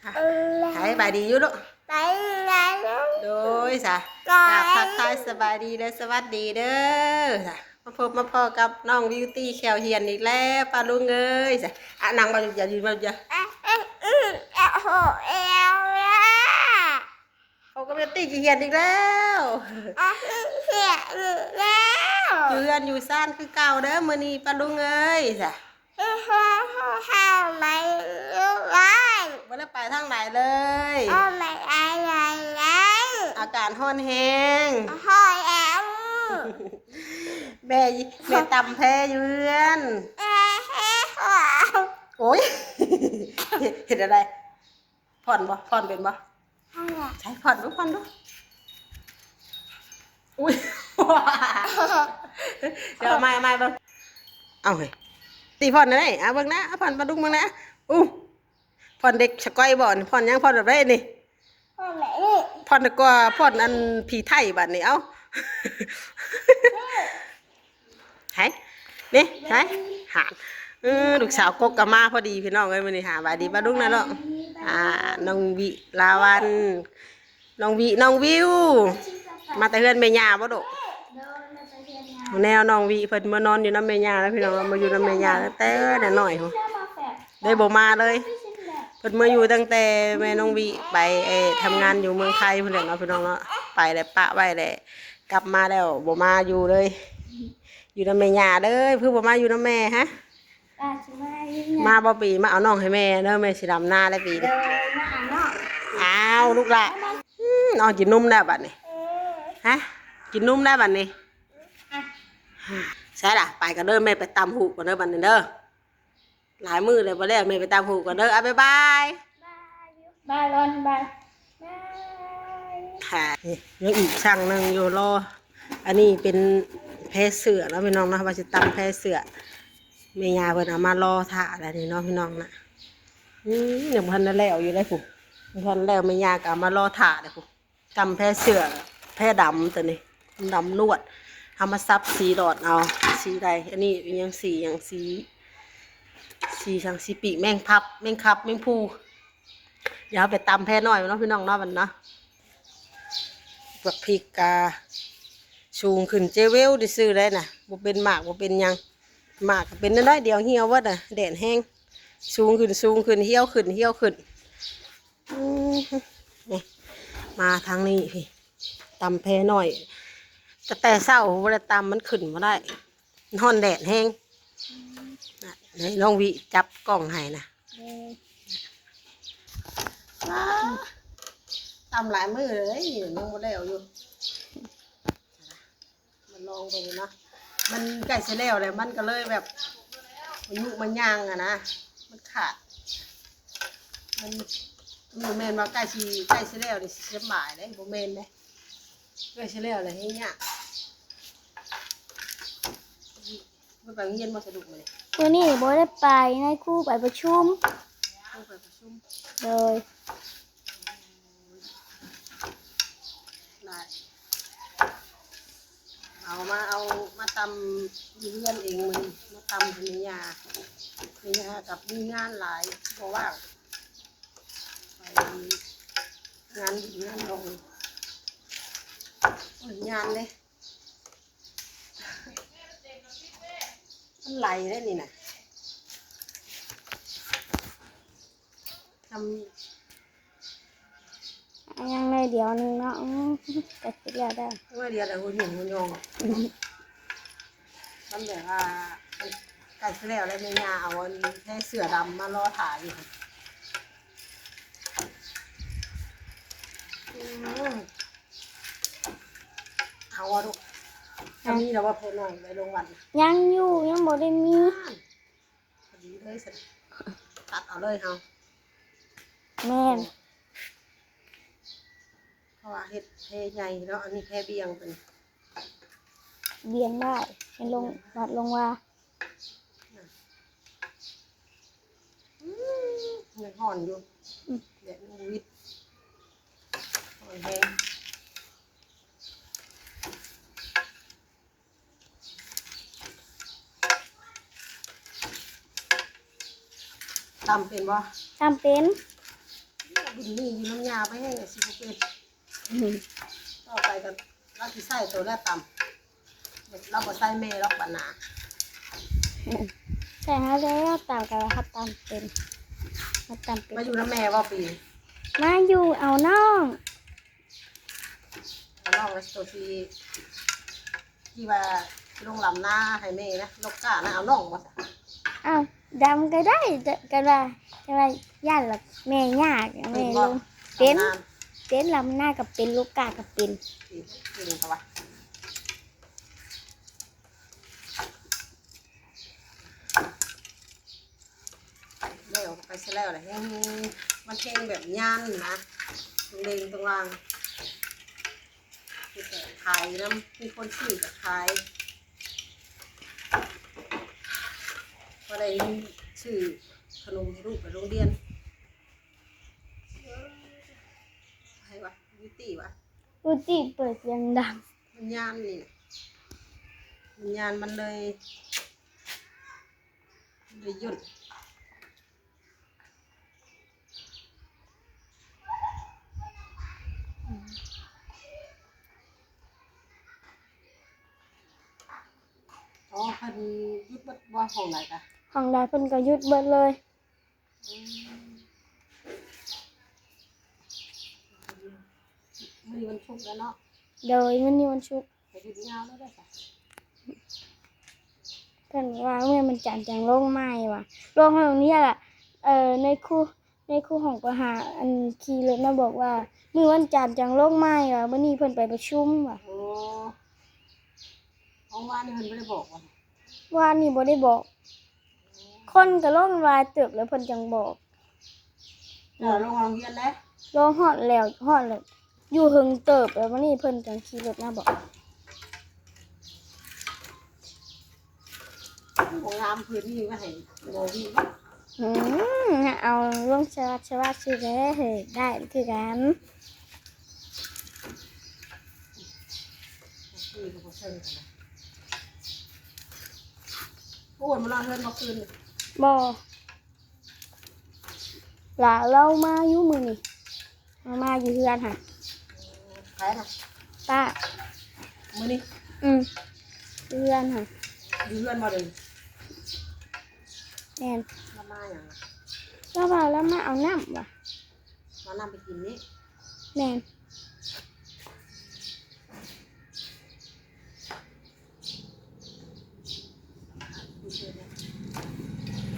ສະບາຍດີຢູ່ລູກ? ໂດຍ ສະ ກາບທັກທາຍສະບາຍດີ ແລະ ສະຫວັດດີເດີ. ສະ ມາພົບມາພໍ້ກັບນ້ອງບິວຕີແຂ້ວຫຽນອີກແລ້ວ ປ້າລຸງເອີຍ. ສະ ອະ ນັ່ງບໍ່ຢູ່ ຢ່າຢືນບໍ່ຢູ່ ໂອ້ ກັບບິວຕີຂີ້ຫຽນອີກແລ້ວ ຢູ່ເຮືອນຢູ່ຊານຄືເກົ່າເດີ ມື້ນີ້ປ້າລຸງເອີຍ. ສະ ບໍ່ໄດ້ໄປທາງໃດເລີຍ ອາກາດຮ້ອນແຮງ ແມ່ ແມ່ຕຳແພຢູ່ເຮືອນ. ໂອ້ຍ ເຮັດ ເຮັດແນວໃດ? ຜ່ອນບໍ່? ຜ່ອນເປັນບໍ່? ໃຊ້ຜ່ອນດູ ຜ່ອນດູ. ອຸ້ຍ ດຽວເອົາໃໝ່ ເອົາໃໝ່ເບິ່ງ. ເອົາເຮີ້ຍ ຕີຜ່ອນແນວໃດ? ເອົາເບິ່ງນະ ເອົາຜ່ອນປາດຸກເບິ່ງນະ. ອຸ້ ຜ່ອນເດັກສະກອຍບໍ່? ຜ່ອນຫຍັງ? ຜ່ອນແບບໃດນີ້? ຜ່ອນແບບນີ້ ຜ່ອນກວ່າ ຜ່ອນອັນຜີໄທບາດນີ້. ເອົ້າ ໃຫ້ ນີ້ ໃຫ້ ຫາ ເອີ ລູກສາວກົກກໍມາພໍດີພີ່ນ້ອງເອີຍ ມື້ນີ້ຫາ. ຫວັດດີປ້າລຸງນະເນາະ ອ່າ ນ້ອງວິລາວັນ ນ້ອງວິ ນ້ອງວິວ ມາແຕ່ເຮືອນແມ່ຍ່າບໍ່ລູກ? ແນວນ້ອງວິເພິ່ນມານອນຢູ່ນຳແມ່ຍ່າແລ້ວພີ່ນ້ອງ ມາຢູ່ນຳແມ່ຍ່າຕັ້ງແຕ່ນ້ອຍໆ ເລີຍບໍ່ມາເລີຍ. ເພິ່ນມາຢູ່ຕັ້ງແຕ່ແມ່ນ້ອງວິໄປ ເອີ ທຳງານຢູ່ເມືອງໄທພຸ້ນແຫຼະເນາະ ພີ່ນ້ອງເນາະ. ໄປແລ້ວປະໄວ້ແຫຼະ ກັບມາແລ້ວບໍ່ມາຢູ່ເລີຍ ຢູ່ນຳແມ່ຍ່າເລີຍ. ຄືບໍ່ມາຢູ່ນຳແມ່ຮະ? ວ່າຊິມາຢູ່ນະ ມາບໍ່ປີ? ມາເອົານ້ອງໃຫ້ແມ່ເດີ ແມ່ຊິດຳນາແລ້ວປີນີ້. ໂດຍ ມາເອົາເນາະ. ອ້າວ ລູກຫຼ້າ ມາ ອືມ ນ້ອງກິນນົມແລ້ວບາດນີ້. ເອີ ຮະ ກິນນົມແລ້ວບາດນີ້. ໃຊ່ລະ ໄປກ່ອນເດີ ແມ່ໄປຕຳຫູກກ່ອນເດີບາດນີ້ເດີ. ຫຼາຍມື້ແລ້ວບໍ່ແລ້ວ ແມ່ໄປຕຳຫູກກ່ອນເດີ. ອາ ບາຍບາຍ ບາຍ ບາຍ ບາຍ ບາຍ. ຍັງອີກຊ່າງໜຶ່ງຢູ່ ລໍ ອັນນີ້ເປັນແພເສື້ອເນາະ ພີ່ນ້ອງເນາະ ວ່າຊິຕຳແພເສື້ອ. ແມ່ຍ່າເພິ່ນເອົາມາລໍຖ້າແລ້ວນີ້ເນາະ ພີ່ນ້ອງນະ. ອືມ ຍັງບໍ່ທັນໄດ້ແລ້ວຢູ່ເດ້ພຸ້ນ ບໍ່ທັນແລ້ວ ແມ່ຍ່າກໍເອົາມາລໍຖ້າເດ້ພຸ້ນ. ຕຳແພເສື້ອ ແພດຳຕົວນີ້ ດຳນວດ ເຮົາມາສັບສີຫຼອດເອົາ ສີໃດ ອັນນີ້ຫຍັງ ສີຫຍັງ ສີ ສີຫຍັງ ສີປີກແມງພັບ ແມງຄັບ ແມງພູ. ດຽວເຮົາໄປຕຳແພນ້ອຍເນາະ ພີ່ນ້ອງເນາະ ບັດເນາະ. ບັກພິກກະສູງຂຶ້ນເຈເວວຊື່ໆ ໄດ໋ນະ ບໍ່ເປັນໝາກ ບໍ່ເປັນຫຍັງ. ໝາກກໍເປັນນ້ອຍໆດຽວ ຫ່ຽວເບິດນະ ແດດແຮງ. ສູງຂຶ້ນ ສູງຂຶ້ນ ຫ່ຽວຂຶ້ນ ຫ່ຽວຂຶ້ນ. ອືມ ນີ້ ມາທາງນີ້ພີ້ ຕຳແພນ້ອຍ ແຕ່ ແຕ່ເຊົ້າບໍ່ໄດ້ຕຳ ມັນຂຶ້ນບໍ່ໄດ້ ຮ້ອນແດດແຮງ. ອືມ ໃຫ້ນ້ອງວິຈັບກ້ອງໃຫ້ນະ. ອືມ ຕຳຫຼາຍມື້ເລີຍ ຍັງບໍ່ແລ້ວຢູ່. ມາລອງເບິ່ງເນາະ ມັນໃກ້ຊິແລ້ວແລ້ວ ມັນກໍເລີຍແບບມາຍຸມາຍ່າງຫັ້ນນະ ມັນຂາດ. ມັນ ມັນບໍ່ແມ່ນວ່າໃກ້ຊິ ໃກ້ຊິແລ້ວນີ້ຊິສະບາຍເດ້ ບໍ່ແມ່ນເດ້ ໃກ້ຊິແລ້ວແລ້ວແຮງຍາກ. ບໍ່ໄປໂຮງຮຽນບໍ່ສະດຸກມື້ນີ້? ມື້ນີ້ບໍ່ໄດ້ໄປ ນາຍຄູໄປປະຊຸມ. ຄູໄປປະຊຸມ ໂດຍ. ຫຼາຍ ເອົາມາ ເອົາມາຕຳຢູ່ເຮືອນເອງມື້ນີ້ ມາຕຳໃຫ້ແມ່ຍ່າ. ແມ່ຍ່າກັບມີງານຫຼາຍ ບໍ່ວ່າງ ໄປງານບຸນງານດອງ. ໂອ້ຍ ຍານເດ້ ມັນໄຫຼເດ້ນີ້ນະ. ທຳ ຍັງໜ້ອຍດຽວໜຶ່ງເນາະ. ອືມ ກໍຊິແລ້ວໄດ໋ ໜ້ອຍດຽວແລ້ວ ຫຸ່ນຫຍຸ້ງຫຸ່ນຍອງ. ມັນແບບວ່າ ມັນໃກ້ຊິແລ້ວແລ້ວ ແມ່ຍ່າເອົາອັນແພເສື້ອດຳມາລໍຖ້າຢູ່. ອືມ ເອົາ ເອົາລູກ ຈະມີແລ້ວບໍ່ ແພນ້ອຍໄວ້ລົງວັດນະ? ຍັງຢູ່ ຍັງບໍ່ໄດ້ມີ. ພໍດີເລີຍຊັ້ນ ຕັດເອົາເລີຍເຮົາ. ແມ່ນ ເພາະວ່າເຮັດແພໃຫຍ່ເນາະ ອັນນີ້ແພບ່ຽງເປັນ ບ່ຽງໄດ້ ເປັນລົງວັດລົງວາ. ອືມ ຍັງຮ້ອນຢູ່. ອືມ ແດດຍັງບໍ່ວິດ ຮ້ອນແຮງ. ຕຳເປັນບໍ່? ຕຳເປັນ. ບຸນນີ້ຢູ່ນຳຍາໄປແຮງຊິບໍ່ເປັນ. ອືມ ຕໍ່ໄປກໍລາວຊິໃຊ້ໂຕແລ້ວຕຳ ລາວບໍ່ໃຊ້ແມ່ດອກບັດໜ້າ. ໃຊ້ເຮົາແລ້ວຕຳກໍເຮົາຕຳເປັນ ເຮົາຕຳເປັນ. ມາຢູ່ນຳແມ່ບໍ່ປີ? ມາຢູ່ເອົານ້ອງ ເອົານ້ອງແລ້ວໂຕຊິ ທີ່ວ່າລົງລຳນາໃຫ້ແມ່ນະ ລົກກ້ານະ ເອົານ້ອງບໍ່? ອ້າວ ດຳກໍໄດ້ ກະ ກະວ່າ ກະວ່າຢ້ານລະແມ່ຍາກ ແມ່ລົງ ເປັນ ເປັນ ລຳນາກໍເປັນ ລົກກ້າກໍເປັນ ເປັນ ເປັນເຂົາວ່າ. ແລ້ວໄປຊະແລ້ວລະ ແຮງ ມັນແຮງແບບຍານນະ ຕົງເລງຕົງລາງ ມີແຕ່ຂາຍນຳ ມີຄົນຊື້ກໍຂາຍ ພໍໄດ້ເງິນຊື້ຂະໜົມໃຫ້ລູກໄປໂຮງຮຽນ. ໃຜວະ? ບິວຕີ້ວະ? ບິວຕີ້ເປີດສຽງດັງ ມັນຍານນີ້ນະ ມັນຍານ ມັນເລີຍ ໄດ້ຢຸດ. ອໍ ເພິ່ນຢຸດເບິດບໍ່? ຫ້ອງໃດກະ ຫ້ອງໃດເພິ່ນກໍຢຸດເບິດເລີຍ. ອືມ ມື້ນີ້ວັນສຸກແລ້ວເນາະ. ໂດຍ ມື້ນີ້ວັນສຸກ ໄປຢຸດຍາວແລ້ວເດີ້ຊະ. ເພິ່ນວ່າມື້ວັນຈັນຈັ່ງລົງໃໝ່ວ່າ ລົງຫ້ອງນີ້ລະ ເອີ ໃນຄູ ໃນຄູຫ້ອງປະຫາ ອັນຂີ່ລົດມາບອກວ່າ ມື້ວັນຈັນຈັ່ງລົງໃໝ່ວ່າ ມື້ນີ້ເພິ່ນໄປປະຊຸມວ່າ. ໂອ້ ຂອງວານນີ້ເພິ່ນບໍ່ໄດ້ບອກຫວາ? ວານນີ້ບໍ່ໄດ້ບອກ ຄົນກໍລົງຫຼາຍເຕີບແລ້ວເພິ່ນຈັ່ງບອກ. ເຈົ້າລົງໂຮງຮຽນແລ້ວ? ລົງຮອດແລ້ວ ຮອດແລ້ວ ຢູ່ເຫິງເຕີບແລ້ວ ວັນນີ້ເພິ່ນຈັ່ງຂີ່ລົດມາບອກ. ໂຮງຮຽນພື້ນນີ້ວ່າໃຫ້ບໍ່ມີບໍ່? ອືມ ເອົາລົງສະຫວັດສະຫວັດຊື່ແຫຼະ ເຮີ້ຍ ໄດ້ຄືກັນ. ນີ້ກໍບໍ່ເຊິ່ງກັນນະ. ໂອ້ຍ ມານອນເຮືອນເມື່ອຄືນນີ້? ບໍ່. ຫຼາເຮົາມາຢູ່ມື້ນີ້ ເຮົາມາຢູ່ເຮືອນຫັ້ນ. ໃຜນະ? ປ້າ. ມື້ນີ້? ອືມ ຢູ່ເຮືອນຫັ້ນ. ຢູ່ເຮືອນບໍ່ເດ? ແມ່ນ. ລາວມາຫຍັງນະ? ລາວວ່າລາວມາເອົານ້ຳຫວາ. ມານຳໄປກິນນີ້? ແມ່ນ.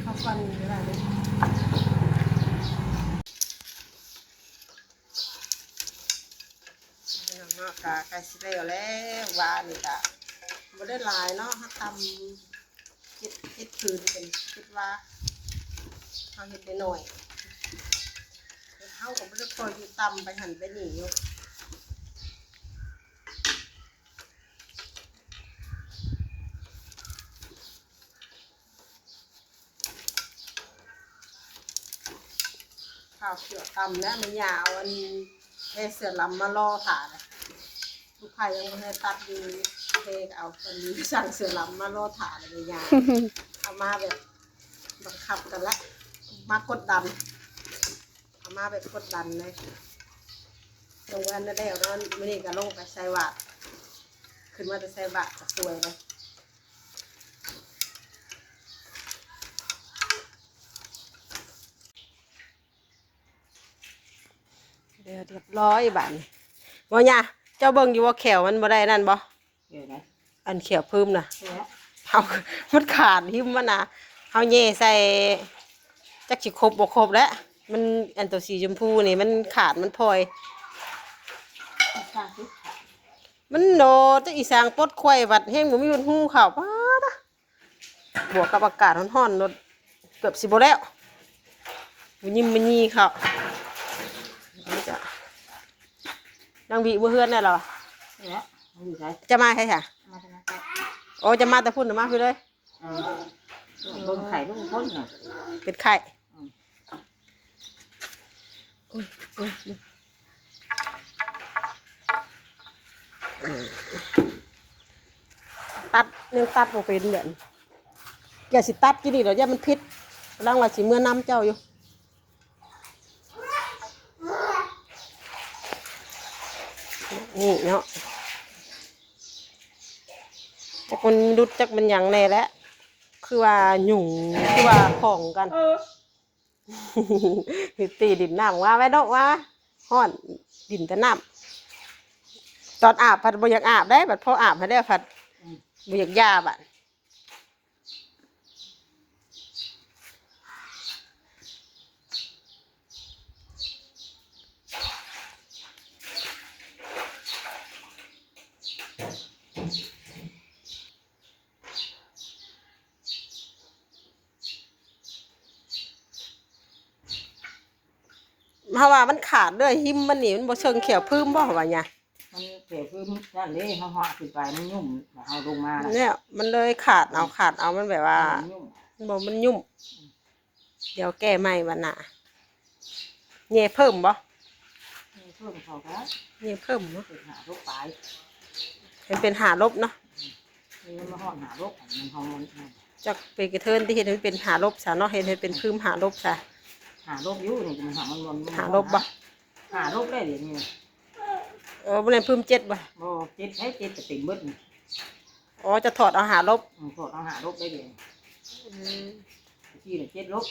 ເຂົ້າກ່ອນກໍໄດ້ເດ້. ພີ່ນ້ອງເນາະ ກະໃກ້ຊິແລ້ວແລ້ວ ວານີ້ກະບໍ່ໄດ້ຫຼາຍເນາະ ເຮົາຕຳເຈັດ ເຈັດຄືນເປັນເຈັດວາ ເຮົາເຮັດໄດ້ໜ້ອຍ ເຮົາກໍບໍ່ໄດ້ຄ່ອຍຢູ່ ຕຳໄປຫັ້ນໄປນີ້ຢູ່. ຂ້າວຂຽວຕຳແລ້ວ ແມ່ຍ່າເອົາອັນແພເສືອລຳມາລໍຖ້າແລ້ວ. ລູກໄຜ່ຍັງບໍ່ໄດ້ຕັດຢູ່ ແພກໍເອົາອັນຊ່າງເສືອລຳມາລໍຖ້າແລ້ວ ແມ່ຍ່າເອົາມາແບບບັງຄັບກັນລະ ມາກົດດັນ ເອົາມາແບບກົດດັນເລີຍ. ຍັງບໍ່ທັນໄດ້ແລ້ວເນາະ ມື້ນີ້ກໍລົງໄປໃສ່ບາດ ຂຶ້ນມາແຕ່ໃສ່ບາດກໍສວຍເລີຍ. ແລ້ວຮຽບຮ້ອຍບາດນີ້. ບໍ່ຍາ ເຈົ້າເບິ່ງຢູ່ບໍ່ ແຂ້ວມັນບໍ່ໄດ້ນັ້ນບໍ່? ແຂ້ວໃດ? ອັນແຂ້ວເພີ່ມນະ ແຂ້ວ ເຮົາ ມັນຂາດຫິມມັນນະ. ເຮົາແຍ່ໃສ່ ຈັກຊິຄົບບໍ່ຄົບແຫຼະ ມັນ ອັນໂຕສີຊົມພູນີ້ມັນຂາດ ມັນພອຍ ມັນໂດ ຈັກອີ່ສັງ ປົດໄຂວ່ບັດແຮງບໍ່ມີຫຸດຫູເຂົ້າ ປາດ ບວກກັບອາກາດຮ້ອນໆ ລົດເກືອບຊິບໍ່ແລ້ວ ບໍ່ຍິມມະຢີເຂົ້າ. ນາງວິເມືອເຮືອນແລ້ວລະວະ? ແລ້ວ ຢູ່ໃສ? ຈະມາໃສຊະ? ມາແຕ່ນັ້ນ ໂອ ຈະມາແຕ່ພຸ້ນ ມາພີ້ເລີຍ. ເອີ ເບິ່ງໄຂ້ເບິ່ງຄົນນະ ເປັນໄຂ້. ອືມ ໂອ້ຍ ໂອ້ຍ ຕັດ ຍັງຕັດບໍ່ເປັນເດ. ຢ່າຊິຕັດກິນອີກດອກ ຢ້ານມັນຜິດ ກຳລັງວ່າຊິເມືອນຳເຈົ້າຢູ່. ນີ້ເນາະ ຈັກມັນຫຼຸດຈັກມັນຫຍັງແດ່ແຫຼະ ຄືວ່າຫຍຸ້ງ ຄືວ່າຂອງກັນ ເອີ ຕິດຕີດິນນ້ຳ ວ່າໄວ້ດອກວ່າ ຮ້ອນ ດິນແຕ່ນ້ຳ ຕອນອາບພັດບໍ່ຢາກອາບເດ້ ບັດພໍອາບໃຫ້ແລ້ວພັດ ອືມ ບໍ່ຢາກຢາບັດ. ເຮົາວ່າມັນຂາດເດ້ ຫິມມັນນີ້ ມັນບໍ່ເຊີງແຂ້ວພຶ້ມບໍ່ ເຮົາວ່າຫຍັງ ມັນແຂ້ວພຶ້ມນັ້ນເດ້ ເຮົາເຫາະຂຶ້ນໄປມັນຫຍຸ້ມ ເຮົາລົງມານະ ແລ້ວມັນເລີຍຂາດເອົາ ຂາດເອົາ ມັນແບບວ່າ ມັນຫຍຸ້ມ ມັນບໍ່ ມັນຫຍຸ້ມ ດຽວແກ້ໃໝ່ບັດໜ້າ ແຍ່ເພີ່ມບໍ່ ແຍ່ເພີ່ມເຂົາກໍໄດ້ ແຍ່ເພີ່ມເນາະ ເປັນຫ້າລົບປາຍ ໃຫ້ເປັນຫ້າລົບເນາະ ອືມ ນີ້ມັນມາຮອດຫ້າລົບ ມັນຮອດ ມັນ ມັນ ຈັກເປັນກະເທີນທີ່ເຮັດໃຫ້ມັນເປັນຫ້າລົບຊະເນາະ ເຮັດໃຫ້ເປັນພຶ້ມຫ້າລົບຊະ ຫ້າລົບຢູ່ນີ້ ມັນຫາ ມັນ ມັນ ມັນຫ້າລົບບໍ່ ຫ້າລົບໄດ້ດຽວນີ້ ເອີ ບໍ່ແມ່ນພຶ້ມເຈັດບໍ່ ບໍ່ ເຈັດໃຊ້ເຈັດກໍເຕັມເບິດນີ້ ອໍ ຈະຖອດເອົາຫ້າລົບ ອືມ ຖອດເອົາຫ້າລົບໄດ້ດຽວນີ້ ອືມ ທີ່ລະເຈັດລົບ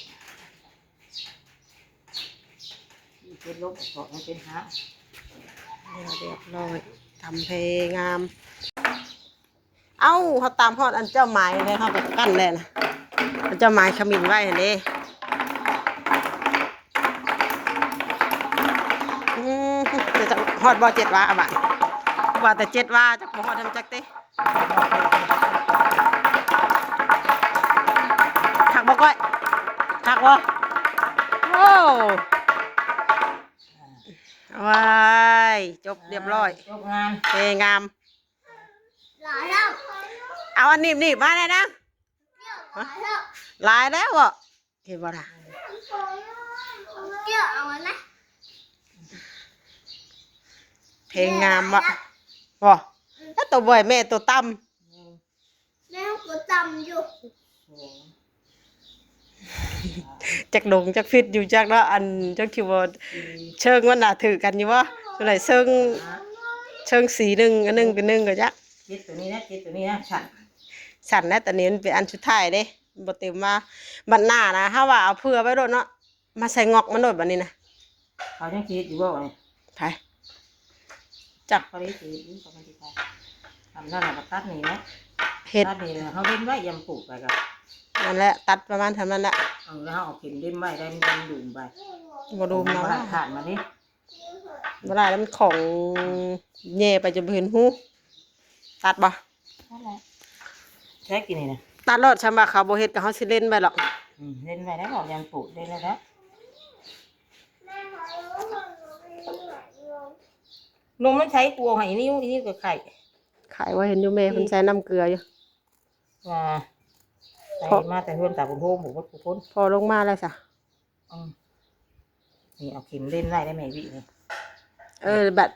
ເຈັດລົບ ຖອດໃຫ້ເປັນຫ້າ ແລ້ວຮຽບຮ້ອຍ ຕຳແພງາມ. ເອົ້າ ເຮົາຕາມຮອດອັນເຈົ້າໝາຍແລ້ວ ເຮົາກໍກັ້ນແລ້ວນະ ອັນເຈົ້າໝາຍຂະມິ້ນໄວ້ຫັ້ນເດ້ ອືມ ຈະຮອດບໍ່ເຈັດວາບາດ ວ່າແຕ່ເຈັດວາ ຈັກບໍ່ຮອດທຳຈັກຕິ ຄັກບໍ່ກ້ອຍ ຄັກບໍ່ ໂອ້ ວ້າຍ ຈົບຮຽບຮ້ອຍ ຈົບງານ ເພງາມ ຫຼາຍແລ້ວ ເອົາອັນໜີບໆມາແດ່ນະ ຫຼາຍແລ້ວ ຫຼາຍແລ້ວບໍ ເຫັນບໍ່ນະ ເອົາອັນນະ ເພງາມບໍ ບໍ່ ແລ້ວໂຕບໍ່ໃຫ້ແມ່ໂຕຕ່ຳ ແມ່ເຮົາກໍຕ່ຳຢູ່ ຈັກຫຼົງຈັກຜິດຢູ່ຈັກເນາະ ອັນຈັກຊິບໍ່ ອືມ ເຊີງມັນໜ້າຖືກກັນຢູ່ບໍ່ ສ່ວນຫຼາຍເຊີງ ເຊີງສີໜຶ່ງ ອັນໜຶ່ງເປັນໜຶ່ງກໍຈັກ ເຈັດໂຕນີ້ນະ ເຈັດໂຕນີ້ນະ ສັ້ນ ສັ້ນນະ ຕອນນີ້ມັນເປັນອັນສຸດທ້າຍເດ້ ບໍ່ເຕັມວ່າ ບັດໜ້ານະ ເຮົາວ່າເອົາເຜື່ອໄວ້ໂລດເນາະ ມາໃສ່ງອກມັນໂລດບັດນີ້ນະ ເຂົາຍັງຊິເຮັດຢູ່ບໍ່ນີ້ ໃຜ ຈັກ ເຂົາໄດ້ຊິເຮັດຢູ່ ເຂົາມັນຊິໄປ ອັນນັ້ນລະກໍຕັດນີ້ແຫຼະ ເຮັດ ຕັດນີ້ລະ ເຮົາເວັ້ນໄວ້ ຢາມປູກໄປກໍ ນັ້ນແຫຼະ ຕັດປະມານສ່ຳນັ້ນແຫຼະ ເອີ ແລ້ວເຮົາເອົາເຂັມເຫຼັ້ມໄວ້ໄດ້ ມັນບໍ່ດຸມໄປ ບໍ່ດຸມ ເອົາ ມັນບໍ່ໄດ້ຂາດມານີ້ ບໍ່ໄດ້ແລ້ວ ມັນຂອງແຍ່ໄປຈົນບໍ່ເຫັນຮູ ຕັດບໍ່ ນັ້ນແຫຼະ ໃຊ້ກິນນີ້ນະ ຕັດໂລດ ຊ່ຳວ່າເຂົາບໍ່ເຮັດກໍເຮົາຊິເຫຼັ້ນໄວ້ດອກ ອືມ ເຫຼັ້ນໄວ້ແລ້ວ ເຮົາຍັງປູກໄດ້ແລ້ວ ນົມມັນໃຊ້ ກູເອົາໃຫ້ອີ່ນິວ ອີ່ນິວກໍໄຂ້ ໄຂ້ວ່າເຫັນຢູ່ແມ່ເພິ່ນໃສ່ນ້ຳເກືອຢູ່ ວ່າ ໃສ່ ເພາະ ມາແຕ່ເຮືອນຕາບຸນໂຮມ ໝູ່ໝົດທຸກຄົນ ພໍລົງມາແລ້ວຊະ ອືມ ນີ້ເອົາເຂັມເຫຼັ້ນໄວ້ໄດ້ແມ່ວິນີ້ ເອີ ບັດ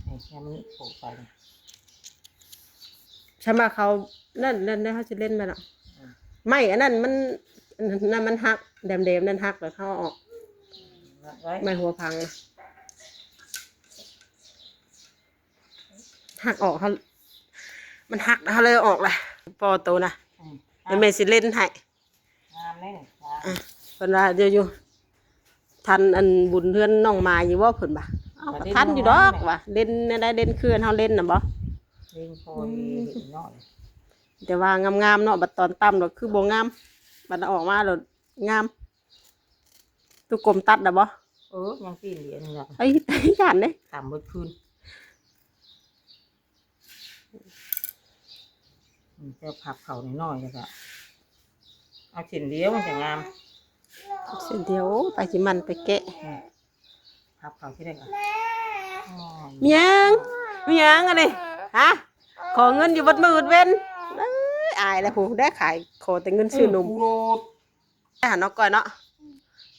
ນີ້ ມັນໂປະໄປນີ້ ຊ່ຳວ່າເຂົາ ນັ້ນ ນັ້ນ ນັ້ນ ເຮົາຊິເຫຼັ້ນໄວ້ເນາະ ອືມ ໄມ້ອັນນັ້ນມັນ ອັນນັ້ນມັນຫັກ ແຫຼມໆນັ້ນຫັກ ແລ້ວເຮົາເອົາອອກ ລັດໄວ້ ໄມ້ຫົວພັງນະ ຫັກອອກ ເຮົາ ມັນຫັກ ເຮົາເລີຍເອົາອອກລະ ພໍໂຕນະ ອືມ ດຽວແມ່ຊິເຫຼັ້ນໃຫ້ ງາມເດ້ນີ້ ອ່ະ ເພິ່ນວ່າຢູ່ ຢູ່ ທັນອັນບຸນເຮືອນນ້ອງມາຍຢູ່ບໍ່ ເພິ່ນວ່າ ເອົ້າ ກໍທັນຢູ່ດອກວ່າ ເຫຼັ້ນແນວໃດ ເຫຼັ້ນຄືເຮົາເຫຼັ້ນນະບໍ່ ເຫຼັ້ນພໍດີ ອືມ ເຫັນນ້ອຍ ແຕ່ວ່າງາມໆເນາະ ບັດຕອນຕ່ຳໂລດຄືບໍ່ງາມ ບັດເອົາອອກມາໂລດງາມ ຕຸກົມຕັດນະບໍ່ ເອີ ຍັງຕີນດຽວນີ້ລະ ເອີຍ ຢ້ານເດ້ ຕ່ຳເບິດຄືນ. ອືມ ແຕ່ພັບເຂົານ້ອຍໆ ແລ້ວກໍເອົາເສັ້ນດຽວມັນຈະງາມ ເສັ້ນດຽວ ໂອ້ ໄປຊິໝັ່ນໄປແກະ ອືມ ພັບເຂົາຊິໄດ້ກໍ ໂອ້ຍ ມີຫຍັງ ມີຫຍັງອັນນີ້ ຮະ ຂໍເງິນຢູ່ເບິດມື້ເບິດເວັນ ເອີຍ ອາຍແລ້ວຜູ້ໃດຂາຍ ຂໍແຕ່ເງິນຊື້ນົມ ອືມ ໄປຫານ້ອງກ້ອຍເນາະ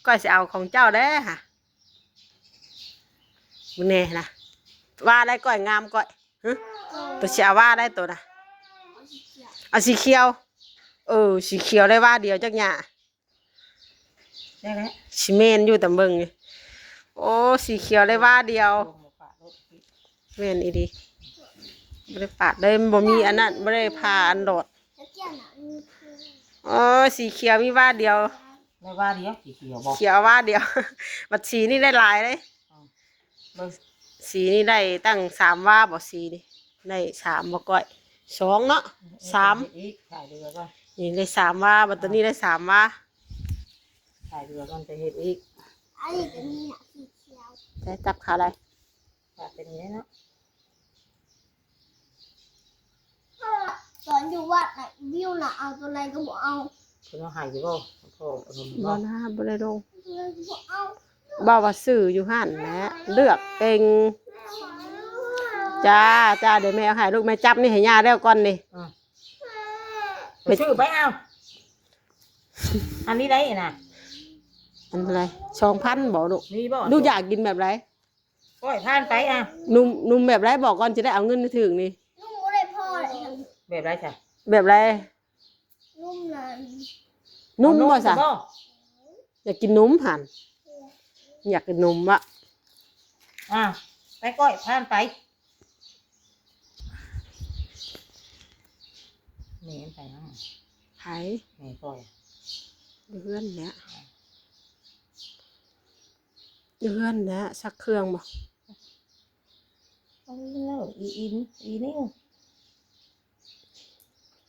ກ້ອຍຊິເອົາຂອງເຈົ້າແດ່ຫະ ເບິ່ງແດ່ນະ ວ່າໄດ້ກ້ອຍງາມກ້ອຍ ຮະ ໂຕຊິເອົາວ່າໄດ້ໂຕນະ ເອົາສີຂຽວ ເອົາສີຂຽວ ເອີ ສີຂຽວໄດ້ວ່າດຽວຈັກຫຍ້າ ໄດ້ແລ້ວ ຊິແມ່ນຢູ່ຕາມເບິ່ງນີ້ ໂອ້ ສີຂຽວໄດ້ວ່າດຽວ ລົງມາປະໂລດ ເອີ ແມ່ນອີ່ຫຼີ ບໍ່ໄດ້ປາດເລີຍ ມັນບໍ່ມີອັນນັ້ນ ບໍ່ໄດ້ຜ່າອັນດອດ. ອໍ ສີຂຽວມີວາດຽວ ໄດ້ວາດຽວ ສີຂຽວບໍ່? ຂຽວວາດຽວ ບັດສີນີ້ໄດ້ຫຼາຍເດ້. ອໍ ເບິ່ງ ສີນີ້ໄດ້ຕັ້ງສາມວາບໍ່? ສີນີ້ໄດ້ສາມບໍ່ກ້ອຍ? ສອງເນາະ ສາມ ເຮັດອີກ ຖ່າຍເຫຼືອກ່ອນ. ນີ້ໄດ້ສາມວາ ບັດໂຕນີ້ໄດ້ສາມວາ ຖ່າຍເຫຼືອກ່ອນ ຈະເຮັດອີກ. ອັນນີ້ກໍມີອະ ສີຂຽວ ໄດ້ຈັບຂາໄດ້ ຂາເປັນນີ້ໄດ້ເນາະ. ຕອນຢູ່ວັດນະ ວິວນະ ເອົາຕົວໃດກໍບໍ່ເອົາ. ເພິ່ນເອົາໃຫ້ຢູ່ບໍ່? ພໍ່ເອົານຳຢູ່ບໍ່? ບໍ່ນະ ບໍ່ໄດ້ລົງ ຕົວໃດກໍບໍ່ເອົາ. ເວົ້າວ່າຊື້ຢູ່ຫັ້ນແຫຼະ ເລືອກເກັ່ງ. ຈ້າ ຈ້າ ດຽວແມ່ເອົາໃຫ້ລູກ ແມ່ຈັບນີ້ໃຫ້ຍ່າແລ້ວກ່ອນນີ້. ອື ໄປຊື້ໄປເອົາ. ອັນນີ້ໄດ້ນະ ອັນເທົ່າໃດ? ສອງພັນບໍ່ລູກ? ມີບໍ່? ລູກຢາກກິນແບບໃດ? ໂອ້ຍ ຜ່ານໄປອະ ໜຸ່ມ ໜຸ່ມແບບໃດ? ບອກກ່ອນ ຈະໄດ້ເອົາເງິນໃຫ້ຖືກນີ້. ໜຸ່ມບໍ່ໄດ້ພໍເລີຍ. ແບບໃດຊະ? ແບບໃດ? ໜຸ່ມນັ້ນ ໜຸ່ມບໍ່ຊະ? ຢາກກິນໜຸ່ມຫັ້ນ ຢາກກິນໜຸ່ມວະ. ອາ ໄປກ້ອຍ ຜ່ານໄປ. ແມ່ໄປນຳ ໃຜ? ແມ່ກ້ອຍ ຢູ່ເຮືອນແຫຼະ ຢູ່ເຮືອນແຫຼະ. ຊັກເຄື່ອງບໍ່? ເອົາແລ້ວ ອີອິນ ອີນິວ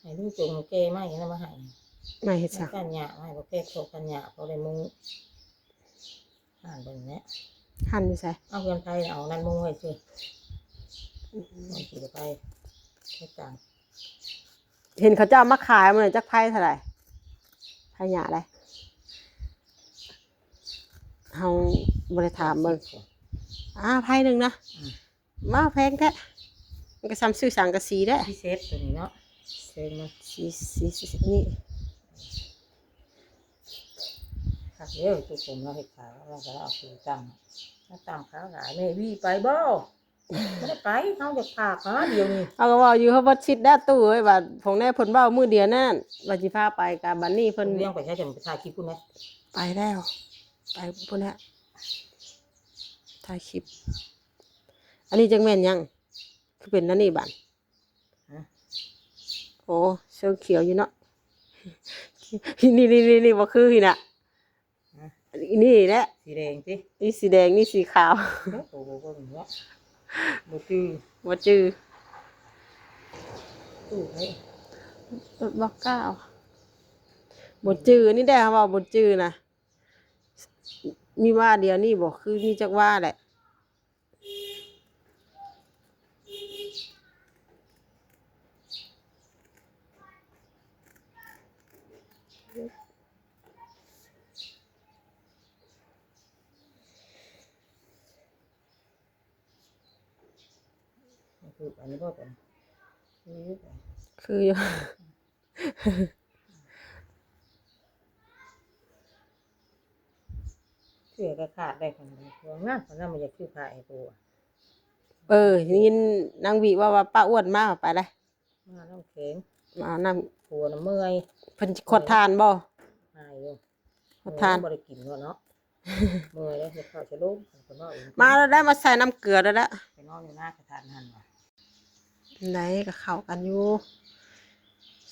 ໃຫ້ລູກຈົງແກ້ໄມ້ນັ້ນມາໃຫ້. ໄມ້ເຮັດຫຍັງ? ກັນຫຍ້າ ໃຫ້ບໍ່ແກ້ໂຄກັນຫຍ້າ ພໍໄດ້ມຸງຫັ້ນເບິ່ງແຫຼະ. ຫັ້ນຢູ່ໃສ? ເອົາເຮືອນໄປ ເອົານັ້ນມຸງໄວ້ຊື່. ອືມ ມັນຊິໄປເຮັດການ. ເຫັນເຂົາເຈົ້າມາຂາຍມື້ນັ້ນ ຈັກໄພເທົ່າໃດ? ໄພຫຍ້າໃດ? ເຮົາບໍ່ໄດ້ຖາມເບິ່ງ. ຫ້າສິບ ອາ ໄພໜຶ່ງນະ. ອືມ ວ້າວ ແພງແທ້ ມັນກໍສ່ຳຊື້ສັງກະສີແທ້. ພິເສດໂຕນີ້ເນາະ ເຊິ່ງມັນ ສີ ສີ ສີນີ້ ຄັກເດີ. ຈຸກຜົມລາວເຮັດຂາວ ລາວກໍເອົາສີຕັ້ງ ມາຕັ້ງຂາວຫຼາຍ. ແມ່ວີໄປບໍ່? ບໍ່ໄດ້ໄປ ເຮົາຢາກພາກຫາດຽວນີ້. ເຮົາກໍເວົ້າຢູ່ ເຮົາເບິດສິດແລ້ວຕູ້ເອີຍ ວ່າຂອງແນ່ເພິ່ນເວົ້າມື້ດຽວນັ້ນ ວ່າຊິພາໄປ ກະບັດນີ້ເພິ່ນ ເລື່ອງໄປໃສ ຈະໄປຖ່າຍຄລິບພຸ້ນແຫຼະ. ໄປແລ້ວ ໄປພຸ້ນແຫຼະ ຖ່າຍຄລິບ. ອັນນີ້ຈັກແມ່ນຫຍັງ? ຄືເປັນອັນນີ້ບາດ? ຮະ? ໂອ້ ເຊິ່ງຂຽວຢູ່ເນາະ. ນີ້ໆໆໆ ບໍ່ຄືນີ້ນະ. ຮະ? ນີ້ແຫຼະ ສີແດງຕິ? ນີ້ສີແດງ ນີ້ສີຂາວ. ໂອ້ໂຫ ບໍ່ເບິ່ງເນາະ ບໍ່ຈື່ ບໍ່ຈື່. ຕູ້ໃຜ? ລົດບໍ່ກ້າວ ບໍ່ຈື່. ອັນນີ້ແຫຼະ ເຮົາເວົ້າບໍ່ຈື່ນະ. ມີວາດຽວນີ້ບໍ່? ຄືມີຈັກວາດແຫຼະ. ຄືອັນນີ້ບໍ່? ຄືຢູ່ ເສື້ອກໍຂາດໄດ້ຂອງມັນ ພວກນັ້ນ ເພາະນັ້ນມັນຢາກຊື້ຜ້າໃຫ້ປູ. ເອີ ໄດ້ຍິນນາງວິເວົ້າວ່າປ້າອ້ວນມາ ໄປເລີຍ ມານ້ຳແຂງ ມານ້ຳ ຜົວນະເມື່ອຍ ເພິ່ນຊິຂອດທານບໍ່? ຫາຍຢູ່ ຂອດທານ ບໍ່ໄດ້ກິນແລ້ວເນາະ. ເມື່ອຍແລ້ວ ເຮັດເຂົ້າສະໂລມ ເພິ່ນເວົ້າເອງ. ມາແລ້ວ ໄດ້ມາໃສ່ນ້ຳເກືອແລ້ວ ໄປນອນຢູ່ນາກະທັນຫັນວ່າ ໄດ້ກໍເຂົ້າກັນຢູ່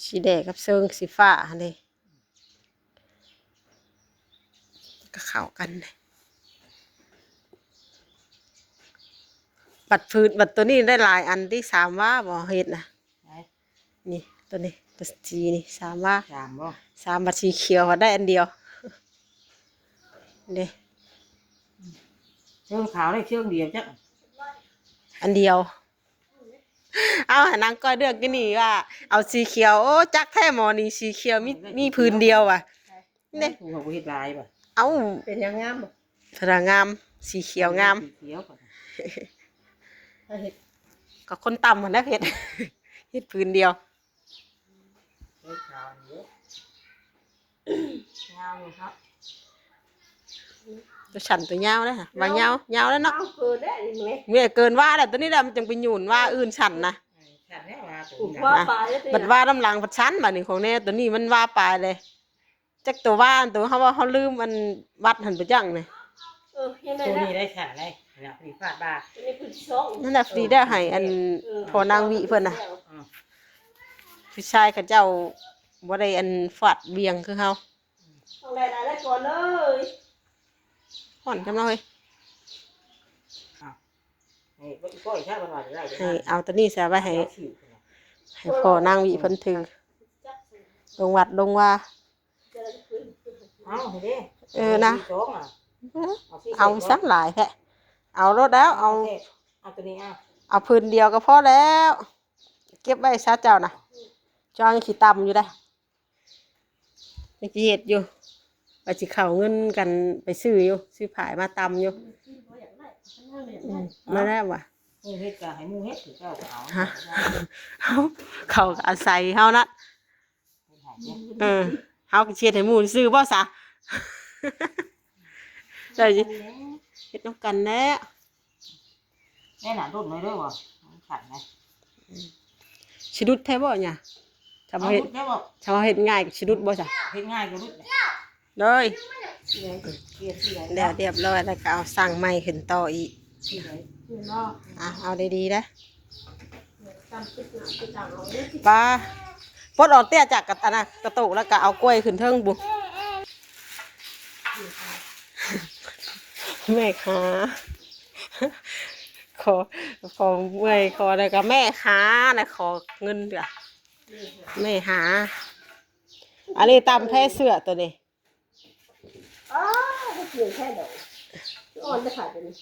ສີແດງກັບເຊິ່ງສີຟ້າຫັ້ນເດ້ ກໍເຂົ້າກັນເດ້. ບັດຟືນ ບັດໂຕນີ້ໄດ້ຫຼາຍອັນຕິ ສາມວາບໍ່ເຮັດນະ? ໄດ້ ນີ້ ໂຕນີ້ ໂຕສີນີ້ ສາມວາ ສາມບໍ່? ສາມ ບັດສີຂຽວໄດ້ອັນດຽວເດ້. ເຊີງຂາວໄດ້ເຊີງດຽວຈັກ ອັນດຽວ. ເອົາ ໃຫ້ນາງກ້ອຍເລືອກຢູ່ນີ້ວ່າເອົາສີຂຽວ. ໂອ້ ຈັກແທ້ໝໍນີ້ ສີຂຽວມີ ມີຜືນດຽວວ່າ. ເດ້ ຜູ້ເຮົາບໍ່ເຮັດຫຼາຍບໍ່? ເອົ້າ ເປັນຫຍັງງາມບໍ່? ເພິ່ນວ່າງາມ ສີຂຽວງາມ ສີຂຽວ ເຮົາເຮັດ ກໍຄົນຕ່ຳຫັ້ນແຫຼະເຮັດ ເຮັດຜືນດຽວ. ເຮັດຂາວນີ້ເດ້ ຍາວຢູ່ເນາະ ຕົວສັ້ນຕົວຍາວເດ້ ວ່າຍາວ ຍາວແລ້ວເນາະ. ເກີນແລ້ວນີ້ ແມ່ເກີນວ່າແລ້ວ ຕົວນີ້ແຫຼະມັນຈຶ່ງໄປຫຍຸ້ນວ່າອື່ນສັ້ນນະ. ເອີ ຊັ້ນແລ້ວວ່າຕົວນີ້ ວ່າປາຍແລ້ວຕິ ບັດວ່ານຳຫຼັງພັດສັ້ນ ບາດນີ້ຂອງແນ່ຕົວນີ້ມັນວ່າປາຍເລີຍ. ຈັກຕົວວ່າ ຕົວເຮົາວ່າເຮົາລືມອັນວັດຫັ້ນໄປຈັ່ງນີ້. ເອີ ໂຕນີ້ໄດ້ສາໄດ້ນະ ພໍດີຟາດບ່າ ອັນນີ້ຄືທີ່ສອງ ນັ້ນນະ ພໍດີໄດ້ໃຫ້ອັນ ເອີ ພໍ່ນາງວິເພິ່ນນະ ອືມ ຜູ້ຊາຍເຂົາເຈົ້າບໍ່ໄດ້ອັນຟາດບ່ຽງຄືເຮົາ ຕ້ອງໄດ້ຫຼາຍໆກ່ອນເລີຍ ຮ້ອນຈຳເນາະເຮີ້ຍ ເອົາ ໃຫ້ຕົວນີ້ຊະ ໄວ້ໃຫ້ ໃຫ້ພໍ່ນາງວິເພິ່ນຖື ລົງວັດລົງວາ ເອົາເດ້ ເອີນະ ເອົາຊັ້ນຫຼາຍແທ້ ເອົາໂລດແລ້ວ ເອົາ ເອົາຕົວນີ້ ເອົາ ເອົາຜືນດຽວກໍພໍແລ້ວ ເກັບໄວ້ຊະເຈົ້ານະ ເຈົ້າຍັງຂີ້ຕ່ຳຢູ່ເດ້ ຍັງຊິເຮັດຢູ່ ວ່າຊິເຂົ້າເງິນກັນໄປຊື້ຢູ່ ຊື້ຜາຍມາຕ່ຳຢູ່ ອືມ ມາແລ້ວວ່າ ເຮັດກໍໃຫ້ໝູ່ເຮັດ ເຈົ້າກໍເອົາ ຮະ ເຮົາ ເຂົາກໍອາໄສເຮົານະ ເອີ ເຮົາກໍຊິເຮັດໃຫ້ໝູ່ຊື່ບໍ່ຊະ ໄດ້ ເຮັດນຳກັນແຫຼະ ແນ່ນະ ດົນໜ້ອຍເດີບໍ່ ມັນຂັນນະ ອືມ ຊິຫຼຸດແທ້ບໍ່ຫຍາ ຖ້າເຮົາເຮັດ ເອົາຫຼຸດແລ້ວບໍ່ ຖ້າເຮົາເຮັດງ່າຍກໍຊິຫຼຸດບໍ່ຊະ ເຮັດງ່າຍກໍຫຼຸດແຫຼະ ເລີຍ ແລ້ວຮຽບຮ້ອຍແລ້ວກໍເອົາສ້າງໃໝ່ຂຶ້ນຕໍ່ອີກ ອ່ະ ເອົາດີໆເດີ ປາ ປົດອອກເຕ້ຍຈາກກະ ອັນນະ ກະໂຕກ ແລ້ວກໍເອົາກ້ວຍຂຶ້ນເທິງພຸ້ນ ແມ່ຄ້າ ຂໍ ຂໍເມື່ອຍ ຂໍແລ້ວກໍແມ່ຄ້ານະ ຂໍເງິນເທື່ອ ແມ່ຫາ ອັນນີ້ຕຳແພ້ເສື້ອຕົວນີ້ ອ້າວ ບໍ່ເປັນແທ້ດອກ ອ່ອນແຕ່ຂາດຕົວນີ້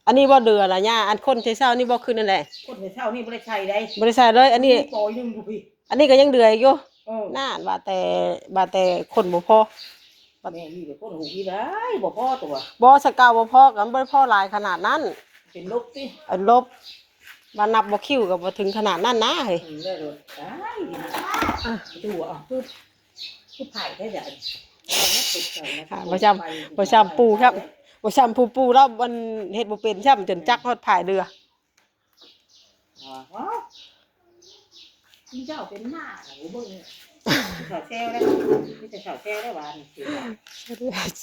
ອັນນີ້ບໍ່ເດືອລະຍ່າ ອັນຄົນແຕ່ເຊົ້ານີ້ບໍ່ຄືນນັ້ນແຫຼະ ຄົນແຕ່ເຊົ້ານີ້ບໍ່ໄດ້ໃສ່ໃດ ບໍ່ໄດ້ໃສ່ເລີຍ ອັນນີ້ ມີປອຍໜຶ່ງຢູ່ພີ້ ອັນນີ້ກໍຍັງເດືອຢູ່ ເອີ ນັ້ນ ວ່າແຕ່ ວ່າແຕ່ຄົນບໍ່ພໍ ແມ່ນອີ່ ຄົນຫູອີ່ໄດ໋ ບໍ່ພໍຕົວະ ບໍ່ ສະເກົ່າບໍ່ພໍ ກໍມັນບໍ່ໄດ້ພໍຫຼາຍຂະໜາດນັ້ນ ເປັນລົບຕິ ເອີ ລົບ ວ່ານັບບໍ່ຄິວກໍບໍ່ເຖິງຂະໜາດນັ້ນນະເຮີ້ຍ ອືມ ໄດ້ໂດດ ຕາຍ ອ່ະ ຕົວະ ຄື ຄືໄຜໄດ້ດາ ອ່າ ບໍ່ຊ້ຳ ບໍ່ຊ້ຳປູ້ຊ້ຳ ບໍ່ຊ້ຳຜູ້ປູ້ລາວມັນເຮັດບໍ່ເປັນຊ້ຳ ຈົນຈັກຮອດຜາຍເຫຼືອ ອ້າວ ມີເຈົ້າເປັນໝາ ໂອ້ ເບິ່ງ ສາວແຊວເດ້ ມີແຕ່ສາວແຊວເດ້ຫວານ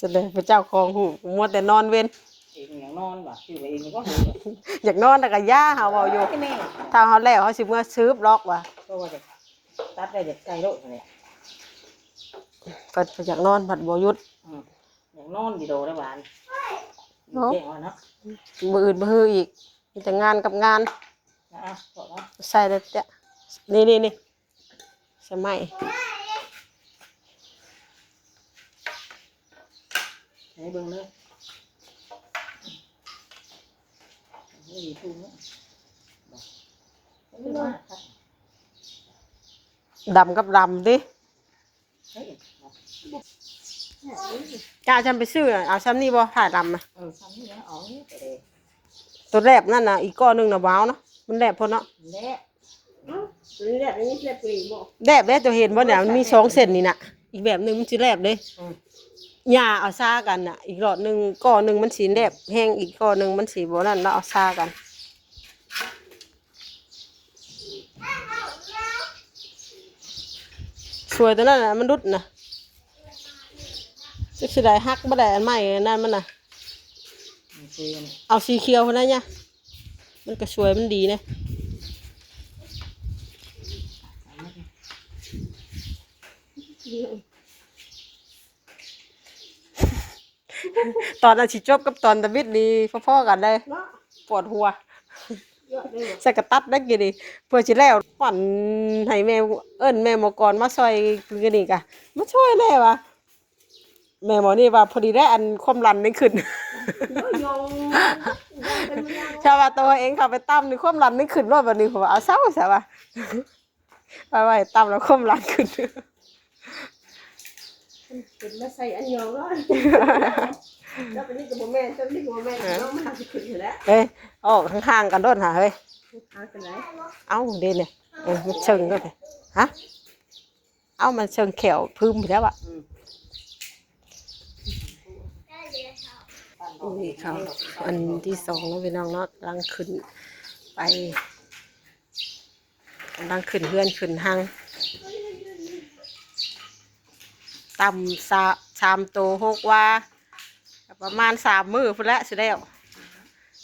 ສະແດງວ່າເຈົ້າຂອງຫູ ມັວແຕ່ນອນເວັນ ເອງຢາກນອນຫວາ ຊື່ວ່າເອງກໍຫູ ຢາກນອນແລ້ວກໍຢ່າ ເຮົາເວົ້າຢູ່ ເອີຍ ແມ່ ຖ້າເຮົາແລ້ວເຮົາຊິເມືອສືບລັອກຫວາ ກໍວ່າຈະ ຕັດໄດ້ແບບໃກ້ໂລດຫັ້ນແຫຼະ ເພິ່ນ ເພິ່ນຢາກນອນພັດບໍ່ຢຸດ ອືມ ຢາກນອນຢູ່ໂດໄດ້ຫວານ ເນາະ ຢູ່ແຈ້ງວ່າເນາະ ມື້ອື່ນມື້ຮືອີກ ມີແຕ່ງານກັບງານ ອ່ະ ໃສ່ແລ້ວເຕະ ນີ້ໆໆ ສະໄໝ ໃຫ້ເບິ່ງເດີ ດຳກັບດຳຕິ ເຈົ້າຈຳໄປຊື້ ເອົາຊ່ຳນີ້ບໍ່ ຜ້າດຳນະ ເອີ ຊ່ຳນີ້ແຫຼະ ເອົານີ້ໄປເລີຍ ຕົວແລບນັ້ນນະ ອີກກ້ອນໜຶ່ງນະ ບໍ່ເອົາເນາະ ມັນແລບໂພດເນາະ ແລບ ອືມ ຕົວນີ້ແລບ ອັນນີ້ແລບເລີຍບໍ່ ແລບເດ້ ເຈົ້າເຫັນບໍ່ນີ້ ມັນມີສອງເສັ້ນນີ້ນະ ອີກແບບໜຶ່ງມັນຊິແລບເດ້ ອືມ ຍ່າເອົາຊາກັນນະ ອີກກ້ອນໜຶ່ງ ກ້ອນໜຶ່ງມັນຊິແລບແຮງ ອີກກ້ອນໜຶ່ງມັນຊິບໍ່ນັ້ນ ລາວເອົາຊາກັນ. ສວຍຕົວນັ້ນນະ ມັນຫຼຸດນະ ຈັກຊິໄດ້ ຫັກບໍ່ໄດ້ ອັນໄມ້ອັນນັ້ນມັນນະ ມັນຄື ເອົາສີຂຽວພຸ້ນນະຍາ ມັນກໍສວຍ ມັນດີນະ. ຕອນອັນຊິຈົບກັບຕອນທຳອິດນີ້ພໍໆກັນເດ້ ເນາະ ປວດຫົວ ເນາະ ໃສ່ກະຕັດໄດ້ກີ້ນີ້ ເພື່ອຊິແລ້ວ ຝັນໃຫ້ແມ່ ເອີ້ນແມ່ໝໍກອນມາຊ່ອຍມື້ນີ້ກະ ມາຊ່ອຍແດ່ວ່າ ແມ່ໝໍນີ້ວ່າ ພໍດີແລ້ວ ອັນຄວາມດັນຍັງຂຶ້ນ ໂອ້ຍ ໂຍ ຊາວວ່າໂຕເອງເຂົ້າໄປຕຳນີ້ ຄວາມດັນຍັງຂຶ້ນໂລດ ບັດນີ້ເຂົາວ່າ ເອົາເຊົາຊະວ່າ. ໄວ້ໆ ຕຳແລ້ວຄວາມດັນຂຶ້ນ ເປັນມາໃສ່ອັນຍອງເນາະ ແລ້ວອັນນີ້ກໍບໍ່ແມ່ນ ຕົວນີ້ກໍບໍ່ແມ່ນ ເອີ ເນາະ ມັນໜັກຂຶ້ນຢູ່ແລ້ວ ເອີຍ ອອກຫ່າງໆກັນໂລດຫາເຮີ້ຍ ເອົາຈັ່ງໃດ ເອົາເດ້ນີ້ ເອີ ມັນເຊິ່ງໂລດ ຮະ ເອົາ ມັນເຊິ່ງແຂວພື້ມພຸ້ນແລ້ວອະ ອືມ ນີ້ເຂົາ ອັນທີສອງເນາະ ພີ່ນ້ອງເນາະ ກຳລັງຂຶ້ນໄປ ກຳລັງຂຶ້ນເຮືອນຂຶ້ນຮັງ ຕຳສາມ ສາມໂຕ ຫົກວາ ກັບ ປະມານສາມມື້ພຸ້ນແຫຼະຊິແລ້ວ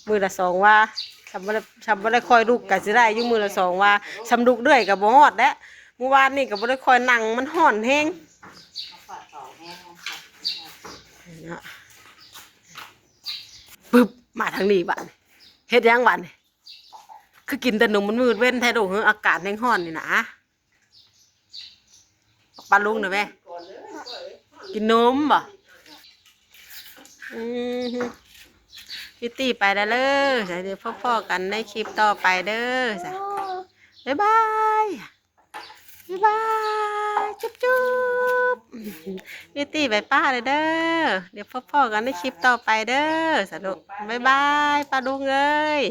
ມື້ລະສອງວາ ຊ່ຳບໍ່ໄດ້ ຊ່ຳບໍ່ໄດ້ຄ່ອຍລຸກກໍຊິໄດ້ຢູ່ມື້ລະສອງວາ ຊ່ຳລຸກເລື້ອຍກໍບໍ່ຮອດແຫຼະ ມື້ວານນີ້ກໍບໍ່ໄດ້ຄ່ອຍນັ່ງ ມັນຮ້ອນແຮງ ປຶບ ມາທາງນີ້ບາດນີ້ ເຮັດຫຍັງບາດນີ້? ຄືກິນແຕ່ນົມມັນມືດເວັນແທ້ລູກ ເຮີ ອາກາດແຮງຮ້ອນນີ້ນະ ປາລຸງນະແມ່ ກິນນົມບໍ່? ອືມ ບິວຕີໄປແລ້ວເດີ ດຽວພໍ້ກັນໃນຄລິບຕໍ່ໄປເດີ ບາຍບາຍ ບາຍບາຍ ຈຸບຈຸບ ບິວຕີໄປປ້າແລ້ວເດີ ດຽວພໍ້ກັນໃນຄລິບຕໍ່ໄປເດີ ສະລູກ ບາຍບາຍ ປາລຸງເອີຍ.